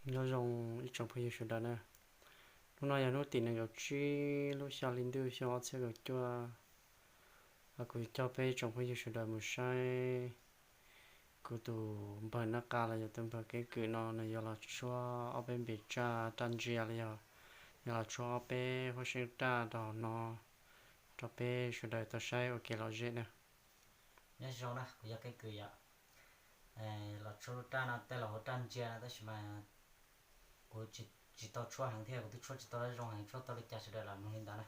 Nyob zoo ib tsoom phooj ywg sawv daws na. Hnub no yog hnub tim nees nkaum tsib lub xya hli ntuj xyoo ob txhiab kaum cuaj. Kuv yuav coj peb tsoom phooj ywg sawv daws mus saib kuv tus npawg Nab Qa los yog tus npawg keeb kwm no nws yuav los tshuab ob peb npe raj, raj ntsia los yog yuav los tshuab ob peb huab seeb raj rau hauv no rau peb sawv daws tau saib ua kev lom zem na. Nyob zoo na, kuv yog keeb kwm yom. Los tshuab lub raj no tej laus hu raj ntsia no tab sis mas kuv tsis tau tshuab heev thiab kuv twb tshuab tsis tau zoo heev, tshuab tau li cas sawv daws lam mloog li ntawd na.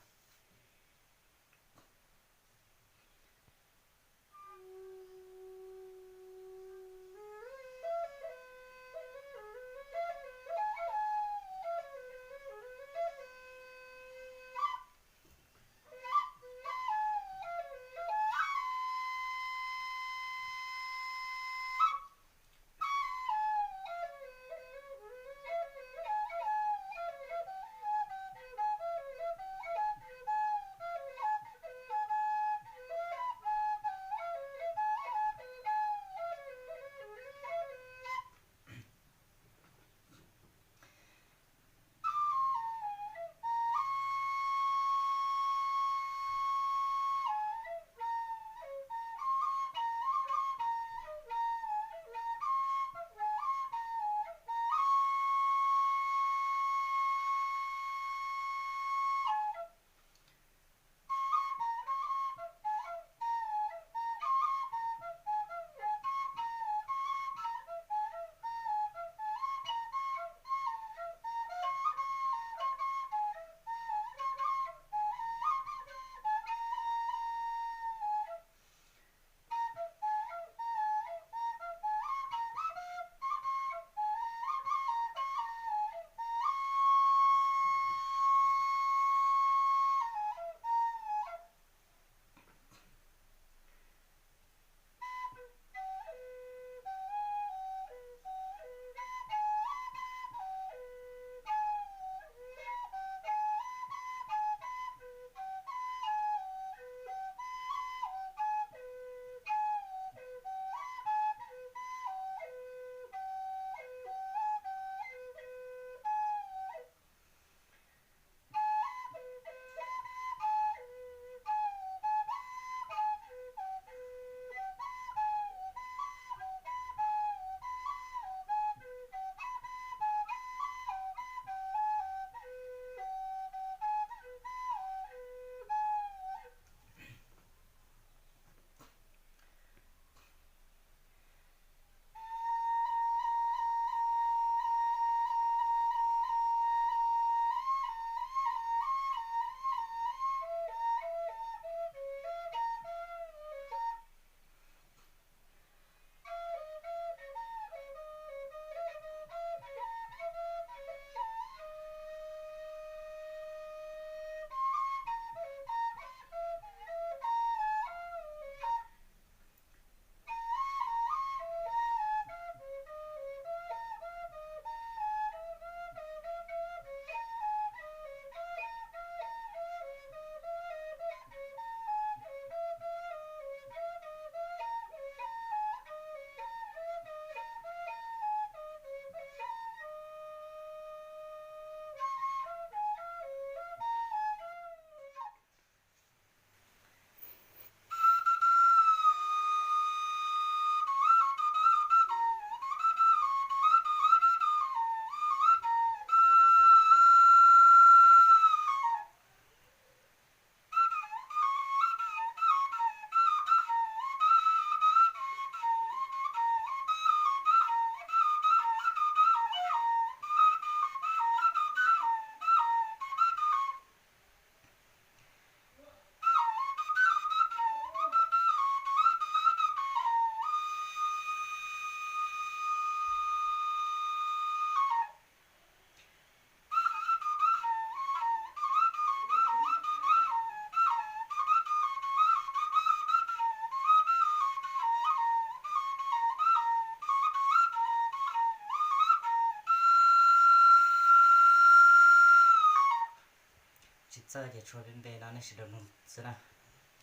Tsis txawj ces tshuab peb npe no nej sawv daws mloog xwb na.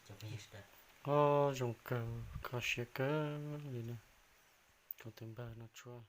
Cov phooj ywg sawv daws, o, zoo kawg, kho siab kawg li na. Kuv tus npawg no tshuab